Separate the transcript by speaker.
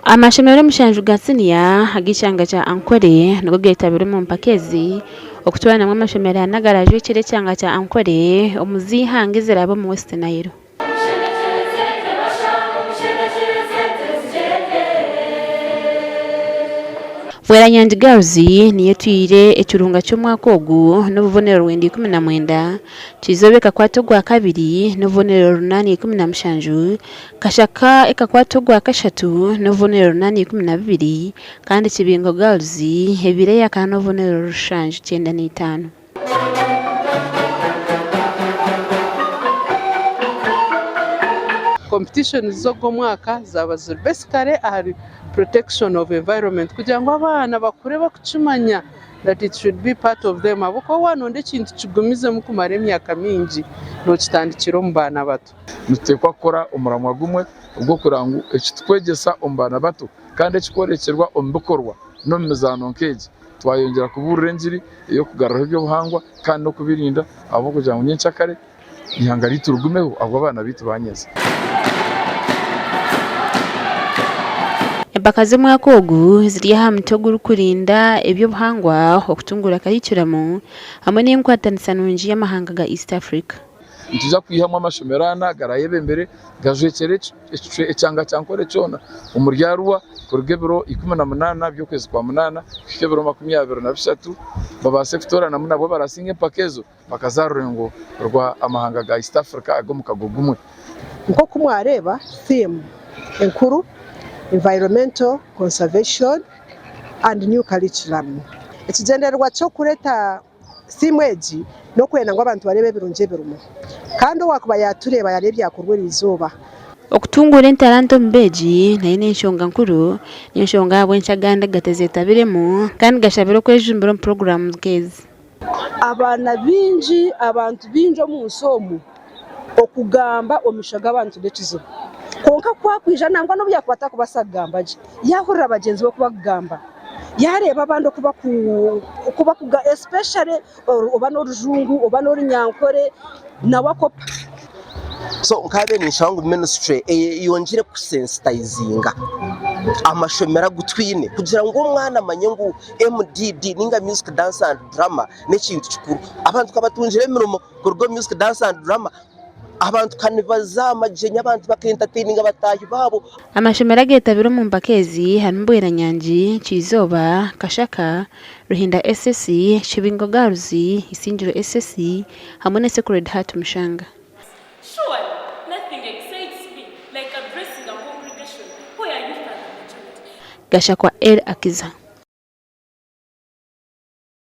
Speaker 1: Amashomero mushanju ga siniya ag'ekyanga kya Ankole nigo getabire omu mpaka ezi okutwariramu amashomero ana agarajwekyera ekyanga kya Ankole omu z'eihanga eziraabe omu West Nile. Bweranyangi Girls niyo etwire ekirunga ky'omwaka ogu n'obubonero rwenda 19, Kizooba ekakwata ogwakabiri n'obubonero runaana 17, Kashaka ekakwata ogwakashatu n'obubonero runaana 12 kandi Kibingo Girls ebaire eyakana n'obubonero rushanju 95.
Speaker 2: Competitions z'ogu omwaka zaaba ziri basically ahari protection of environment kugira ngu abaana bakure bakukimanya that it should be part of them ahabw'okuba waanoronda ekintu kigumizemu kumara emyaka mingi nookitandikira omu baana bato.
Speaker 3: Nituteekwa kukora omuramwa gumwe ogw'okureba ngu eki tukwegyesa omu baana bato kandi ekikworekyerwa omu bikorwa n'omu mizaano nk'egi Twayongyera kubuurira engiri ey'okugaruraho eby'obuhangwa kandi n'okubirinda ahabw'okugira ngu nyenkyakare eihanga ryaitu rigumeho ahabw'abaana baitu ba nyentsya.
Speaker 1: Empaka z'omwaka ogu ziri aha mutwe ogurikurinda eby'obuhangwa, okutunguura karikiramu hamwe n'enkwatanisa nungi y'amahanga ga East Africa.
Speaker 3: Nitwija kwihamu amashomero ana garayebembere gajwekyere ekyanga kya Nkore kyona omuri Arua kuruga ebiro 18 by'okwezi kwa munaana kuhika ebiro 23 babaase kutooranamu nabwo abarasinga empaka ezo bakaza aha rurengo rwa amahanga ga East Africa ag'omukago gumwe.
Speaker 4: Nk'oku mwareeba theme enkuru Environmental Conservation and New Curriculum. Ekigyendererwa ky'okureeta Siimu egi n'okwenda ngu abantu bareebe ebirungi ebirimu. Kandi owaakuba yaatureeba yareeba ebyakorwa eri izooba.
Speaker 1: Okutunguura entalanta omu beegi nayo n'enshonga nkuru. N'enshonga ahabw'enki agandi gatezetabiremu kandi gashabire okwejumbira omu puroguraamu nk'ezi.
Speaker 5: Abaana baingi, abantu baingi omu nsi omu, okugamba omu maisho g'abantu n'ekizibu. Kwonka ku akwija nangwa n'obu yaakuba atarikubaasa kugamba gye, yaahurira bagyenzi be oku barikugamba, yaareeba abandi oku baku oku bakuga especially oba n'orujungu oba n'orunyankore nawe akopa.
Speaker 6: So nkaabaire ninshaba ngu ministry eyongyere kusensitayizinga amashomero agu twine kugira ngu omwana amanye ngu MDD ninga Music Dance and Drama n'ekintu kikuru. Abantu kabatungire emirimo kuruga omu Music Dance and Drama Abantu ka nibaza aha magyenyi abantu bakentatayininga bataahi baabo.
Speaker 1: Amashomero agetabire omu mpaka ezi harimu Bweranyangi, Kyizooba, Kashaka, Ruhinda SS, Kibingo Girls, Isingiro SS hamwe ne Sacred Heart Mushanga.
Speaker 7: Surely nothing excites me like addressing a congregation where youth are the majority.
Speaker 1: Gashakwa El Akiza.